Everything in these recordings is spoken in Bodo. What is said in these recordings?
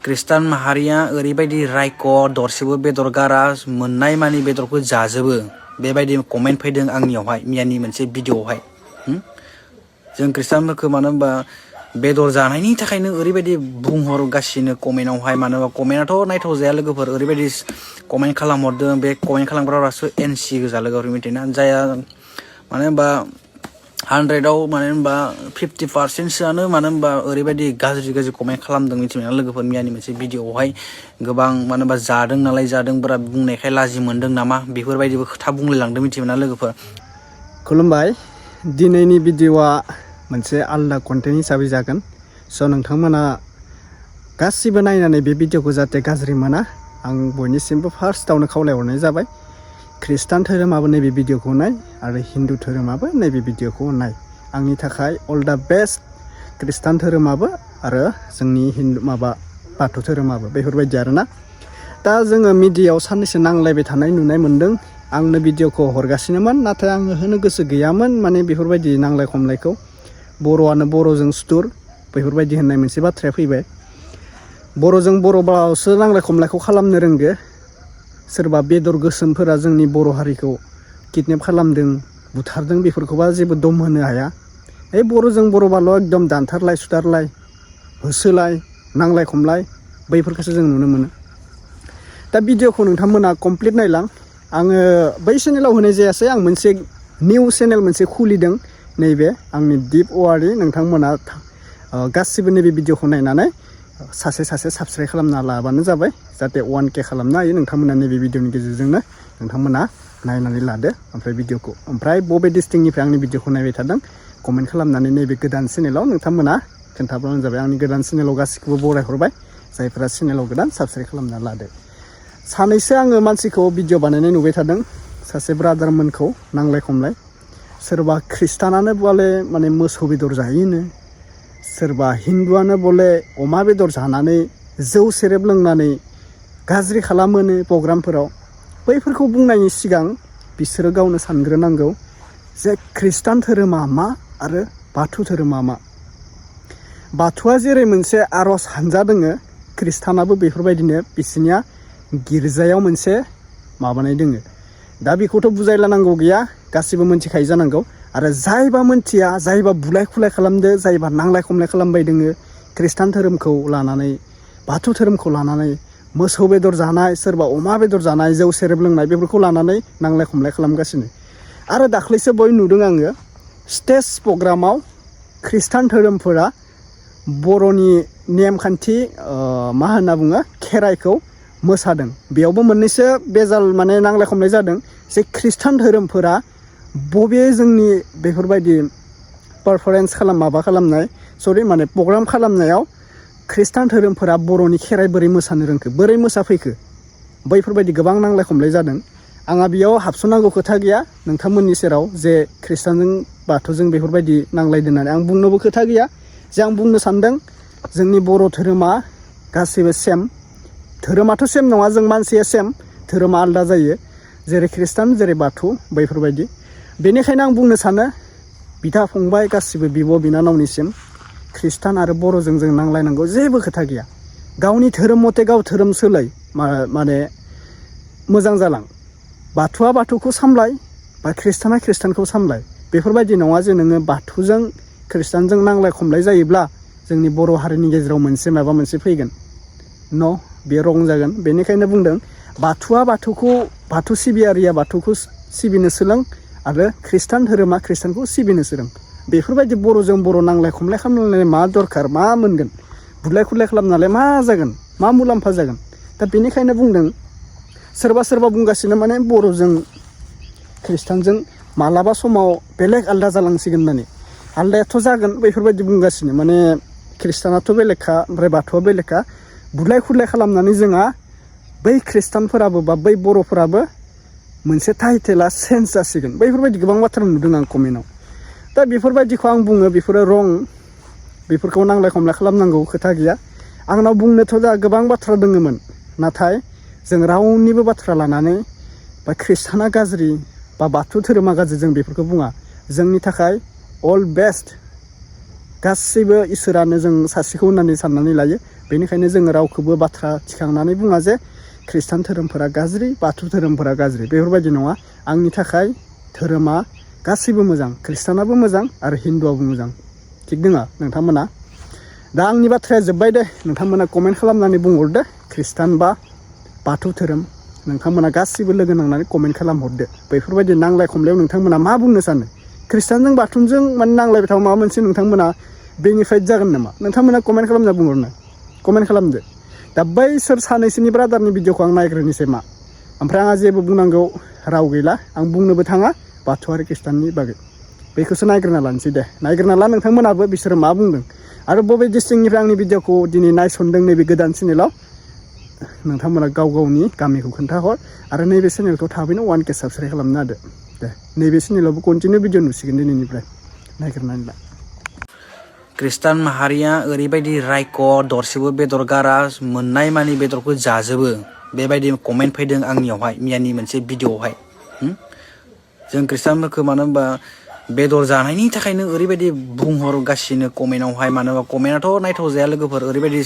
खृष्टान माहारिया ओरैबायदि रायख' दरसेबो बेदर गारा मोननाय मानि बेदरखौ जाजोबो बेबायदि कमेन्ट फैदों आंनियावहाय मैयानि मोनसे भिडिअआवहाय। जों खृष्टानफोरखौ मानो होनबा बेदर जानायनि थाखायनो ओरैबायदि बुंहरगासिनो कमेन्टआवहाय, मानो होनबा कमेन्टआथ' नायथावजाया लोगोफोर, ओरैबायदि कमेन्ट खालामहरदों। बे कमेन्ट खालामग्राफोरासो एनसि गोजा लोगोफोर मिथिना, जाया मानो होनबा 100आव मानो होनबा 50%सोआनो मानो होनबा ओरैबायदि गाज्रि कमेन्ट खालामदों मिथिबायना लोगोफोर। मैयानि मोनसे भिडिअआवहाय गोबां मानो होनबा जादों नालाय जादोंब्रा बुंनायखाय लाजि मोनदों नामा बेफोरबायदिबो खोथा बुंलायलांदों मिथिबायना लोगोफोर। खुलुमबाय। दिनैनि भिडिअआ मोनसे आलदा कन्टेन्ट हिसाबै जागोन। स' नोंथांमोना गासिबो नायनानै बे भिडिअखौ जाहाथे गाज्रि मोना, आं बयनिसिमबो फार्स्टआवनो खावलायहरनाय जाबाय। खृष्टान धोरोमाबो नैबे भिडिअखौ नाय आरो हिन्दु धोरोमाबो नैबे भिडिअखौ नाय। आंनि थाखाय अल दा बेस्ट। खृष्टान धोरोमाबो आरो जोंनि बाथौ धोरोमाबो बेफोरबायदि आरोना। दा जोङो मिडियायाव साननैसो नांलायबाय थानाय नुनाय मोन्दों। आंनो भिडिअखौ हरगासिनोमोन, नाथाय आङो होनो गोसो गैयामोन माने बेफोरबायदि नांलाय खमलायखौ। बर'आनो बर'जों सुथुर बेफोरबायदि होननाय मोनसे बाथ्राया फैबाय। बर'जों बर'बासो नांलाय खमलायखौ खालामनो रोंगो। सोरबा बेदर गोसोमफोरा जोंनि बर' हारिखौ किडनेप खालामदों, बुथारदों, बेफोरखौबा जेबो दम होनो हाया। बर'जों बर'बाल' एकदम दानथारलाय सुथारलाय होसोलाय नांलाय खमलाय बैफोरखौसो जों नुनो मोनो। दा भिडिअखौ नोंथांमोना कमप्लिट नायलां। आङो बै चेनेलाव होनाय जायासै, आं मोनसे निउ चेनेल मोनसे खुलिदों, नैबे आंनि दिप अवारि। नोंथांमोना गासिबो नैबे भिडिअखौ नायनानै सासे साबस्क्राइब खालामना लाबानो जाबाय, जाहाथे 1K खालामनो हायो। नोंथांमोना नैबे भिडिअनि गेजेरजोंनो नोंथांमोना नायनानै लादो ओमफ्राय भिडिअखौ। ओमफ्राय बबे डिस्ट्रिक्टनिफ्राय आंनि भिडिअखौ नायबाय थादों कमेन्ट खालामनानै नैबे गोदान चेनेलाव नोंथांमोना खोन्थाब्लानो जाबाय। आंनि गोदान चेनेलाव गासिखौबो बरायहरबाय। जायफोरा चेनेलाव गोदान साबस्क्राइब खालामना लादो। सानैसो आङो मानसिखौ भिडिअ बानायनाय नुबाय थादों, सासे ब्रादारमोनखौ नांलाय खमलाय। सोरबा खृष्टानानो बले माने मोसौ बेदर जायोनो, सोरबा हिन्दुआनो बले अमा बेदर जानानै जौ सेरेब लोंनानै गाज्रि खालामोनो प्रग्रामफोराव। बैफोरखौ बुंनायनि सिगां बिसोरो गावनो सानग्रोनांगौ जे खृष्टान धोरोमा मा आरो बाथौ धोरोमा मा। बाथौआ जेरै मोनसे आर'ज हानजा दोङो, खृष्टानाबो बेफोरबायदिनो बिसोरनिया गिर्जायाव मोनसे माबानाय दोङो। दा बेखौथ' बुजायलानांगौ गैया, गासिबो मोनथिखायो जानांगौ। आरो जायबा मोनथिया, जायबा बुलाय खुलाय खालामदो, जायबा नांलाय खमलाय खालामबाय दोङो खृष्टान धोरोमखौ लानानै, बाथौ धोरोमखौ लानानै, मोसौ बेदर जानाय, सोरबा अमा बेदर जानाय, जौ सेरेब लोंनाय, बेफोरखौ लानानै नांलाय खमलाय खालामगासिनो। आरो दाख्लैसो बय नुदों आङो, स्टेज प्रग्रामाव खृष्टान धोरोमफोरा बर'नि नेमखान्थि मा होनना बुङो खेराइखौ मोसादों। बेयावबो मोननैसो बेजाल माने नांलाय खमलाय जादों जे खृष्टान धोरोमफोरा बबे जोंनि बेफोरबायदि पारफरेन्स माने प्रग्राम खालामनायाव खृष्टान धोरोमफोरा बर'नि खेराइ बोरै मोसानो रोंखो, बोरै मोसाफैखो, बैफोरबायदि गोबां नांलाय खमलाय जादों। आंहा बेयाव हाबसननांगौ खोथा गैया नोंथांमोननि सेराव जे खृष्टानजों बाथौजों बेफोरबायदि नांलायदों होननानै आं बुंनोबो खोथा गैया। जे आं बुंनो सानदों जोंनि बर' धोरोमा गासैबो सेम। धोरोमाथ' सेम नङा, जों मानसिया सेम, धोरोमा आलादा जायो। जेरै खृष्टान जेरै बाथौ बैफोरबायदि। बेनिखायनो आं बुंनो सानो बिदा फंबाय गासिबो बिब' बिनानावनिसिम खृष्टान आरो बर'जों जों नांलायनांगौ जेबो खोथा गैया। गावनि धोरोम मथे गाव धोरोम सोलाय, माने मोजां जालां। बाथौआ बाथौखौ सामलाय बा खृष्टाना खृष्टानखौ सामलाय। बेफोरबायदि नङा जे नोङो बाथौजों खृष्टानजों नांलाय खमलाय जायोब्ला जोंनि बर' हारिनि गेजेराव माबा मोनसे फैगोन। न' बे रं जागोन। बेनिखायनो बुंदों बाथौआ बाथौ सिबियारिया बाथौखौ सिबिनो सोलों आरो खृष्टान धोरोमा खृष्टानखौ सिबिनो सोलों। बेफोरबायदि बर'जों बर' नांलाय खमलाय खालामनानै मा दरखार, मा मोनगोन, बुलाय खुलाय खालामनानै मा जागोन, मा मुलाम्फा जागोन। दा बेनिखायनो बुंदों सोरबा बुंगासिनो माने बर'जों खृष्टानजों मालाबा समाव बेलेग आलदा जालांसिगोन होननानै। आलदायाथ' जागोन बेफोरबायदि बुंगासिनो, माने खृष्टानाथ' बेलेगखा ओमफ्राय बाथौआ बेलेगखा। बुलाय खुलाय खालामनानै जोंहा बै खृष्टानफोराबो बा बै बर'फोराबो मोनसे टाइटेला चेन्ज जासिगोन। बैफोरबायदि गोबां बाथ्रा नुदों आं कमेन्टआव। दा बेफोरबायदिखौ आं बुङो बेफोरो रं। बेफोरखौ नांलाय खमलाय खालामनांगौ खोथा गैया। आंनाव बुंनोथ' दा गोबां बाथ्रा दङमोन, नाथाय जों रावनिबो बाथ्रा लानानै बा खृष्टाना गाज्रि बा बाथौ धोरोमा गाज्रि जों बेफोरखौ बुङा। जोंनि थाखाय अल बेस्ट। गासैबो इसोरानो जों सासेखौ होननानै साननानै लायो। बेनिखायनो जोङो रावखौबो बाथ्रा थिखांनानै बुङा जे खृष्टान धोरोमफोरा गाज्रि बाथौ धोरोमफोरा गाज्रि बेफोरबायदि नङा आंनि थाखाय धोरोमा गासैबो मोजां खृष्टानाबो मोजां आरो हिन्दुआबो मोजां थिग दङ नोंथांमोना दा आंनि बाथ्राया जोब्बाय दे नोंथांमोना कमेन्ट खालामनानै बुंहरदो खृष्टान बा बाथौ धोरोम नोंथांमोना गासिबो लोगो नांनानै कमेन्ट खालामहरदो बेफोरबायदि नांलाय खमलायाव नोंथांमोना मा बुंनो सानो खृष्टानजों बाथौजों माने नांलायबाय थाबा माबा मोनसे नोंथांमोना बेनिफिट जागोन नामा नोंथांमोना कमेन्ट खालामना बुंहरनो कमेन्ट खालामदो दा बैसोर सानैसोनि ब्रादारनि भिडिअखौ आं नायग्रोनोसै मा ओमफ्राय आंहा जेबो बुंनांगौ राव गैला आं बुंनोबो थाङा बाथौ आरो खृष्टाननि बागै बेखौसो नायग्रोना लानोसै दे नायग्रोना ला नोंथांमोनाबो बिसोरो मा बुंदों आरो बबे डिस्ट्रिक्टनिफ्राय आंनि भिडिअखौ दिनै नायसनदों नैबे गोदान चेनेलाव नोंथांमोना गाव गावनि गामिखौ खोन्थाहर आरो नैबे चेनेलखौ थाबैनो 1K साबस्क्राइब खालामना होदो दे नैबे चेनेलावबो कन्टिनिउ भिडिअ नुसिगोन दिनैनिफ्राय नायग्रोनानै ला खृष्टान माहारिया ओरैबायदि रायख' दरसेबो बेदर गारा मोननाय मानि बेदरखौ जाजोबो बेबायदि कमेन्ट फैदों आंनियावहाय मैयानि मोनसे भिडिअआवहाय जों खृष्टानफोरखौ मानो होनबा बेदर जानायनि थाखायनो ओरैबायदि बुंहरगासिनो कमेन्टआवहाय मानो होनबा कमेन्टआथ' नायथाव जाया लोगोफोर ओरैबायदि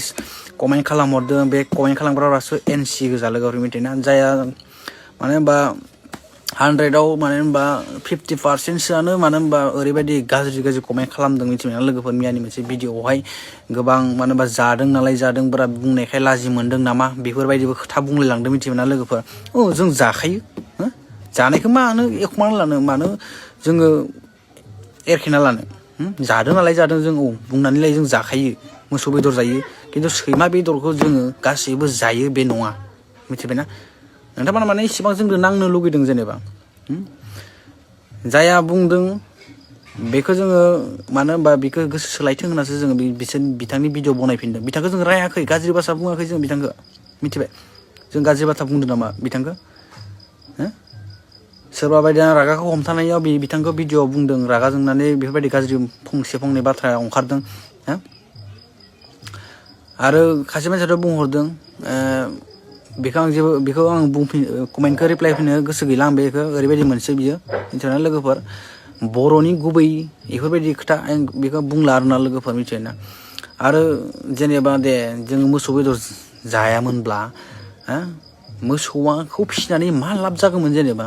कमेन्ट खालामहरदों बे कमेन्ट खालामग्राफ्रासो NC गोजा लोगोफोर मिथिना जाया मानो होनबा 100आव मानो होनबा 50%सोआनो मानो होनबा ओरैबायदि गाज्रि कमेन्ट खालामदों मिथिबायना लोगोफोर मैयानि मोनसे भिडिअआवहाय गोबां मानो होनबा जादों नालाय जादोंब्रा बुंनायखाय लाजि मोनदों नामा बेफोरबायदिबो खोथा बुंलायलांदों मिथिबायना लोगोफोर जों जाखायो जानायखौ मानो एखमाना लानो मानो जोङो एरखेना लानो जादों नालाय जादों जों बुंनानैलाय जों जाखायो मोसौ बेदर जायो खिन्थु सैमा बेदरखौ जोङो गासैबो जायो बे नङा मिथिबायना नोंथांमोना माने इसेबां जोंजों नांनो लुगैदों जेनेबा जाया बुंदों बेखौ जोङो मानो होनबा बेखौ गोसो सोलायथों होननासो जोङो बिथांनि भिडिअ बनायफिनदों बिथांखौ जों रायाखै गाज्रि बाथ्रा बुङाखै जों बिथांखौ मिथिबाय जों गाज्रि बाथ्रा बुंदों नामा बिथांखौ सोरबा बायदिया रागाखौ हमथानायाव बिथांखौ भिडिअ बुंदों रागा जोंनानै बेफोरबायदि गाज्रि फंसे बाथ्रा ओंखारदों आरो खायसे मानसियाथ' बुंहरदों बेखौ आं कमेन्टखौ रिप्लाइ होनो गोसो गैला आं बेखौ ओरैबायदि मोनसे बियो मिथिबायना लोगोफोर बर'नि गुबै बेफोरबायदि खोथा आं बेखौ बुंला आरोना लोगोफोर मिथिबायना आरो जेनेबा दे जों मोसौ बेदर जायामोनब्ला मोसौखौ फिसिनानै मा लाब जागौमोन जेनेबा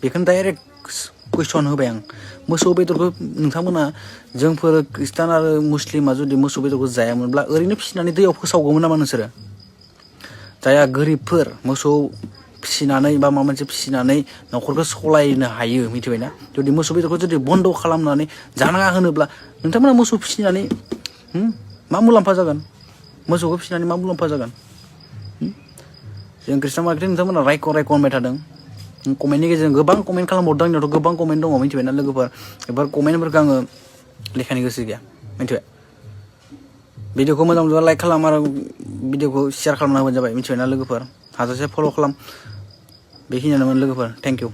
बेखौनो डाइरेक्ट कुइसन होबाय आं मोसौ बेदरखौ नोंथांमोना जोंफोर खृष्टान आरो मुस्लिमा जुदि मोसौ बेदरखौ जायामोनब्ला ओरैनो फिसिनानै दैयाव फोसावगौमोन नामा नोंसोरो जायहा गोरिबफोर मोसौ फिसिनानै बा माबा मोनसे फिसिनानै न'खरखौ सलायनो हायो मिथिबायना जुदि मोसौ बेदरखौ जुदि बन्द' खालामनानै जानाङा होनोब्ला नोंथांमोना मोसौ फिसिनानै मा मुलाम्फा जागोन मोसौखौ फिसिनानै मा मुलाम्फा जागोन जों खृष्टान मार्केटिं नोंथांमोना रायख' होनबाय थादों कमेन्टनि गेजेरजों गोबां कमेन्ट खालामहरदों आंनियावथ' गोबां कमेन्ट दङ मिथिबायना लोगोफोर बेफोर कमेन्टफोरखौ आङो लेखानि गोसो गैया मिथिबाय भिडिअखौ मोजां मोनोबा लाइक खालाम आरो भिडिअखौ शेयार खालामना होबानो जाबाय मिथिबायना लोगोफोर हाजासे फल' खालाम बेखिनियानोमोन लोगोफोर थेंक इउ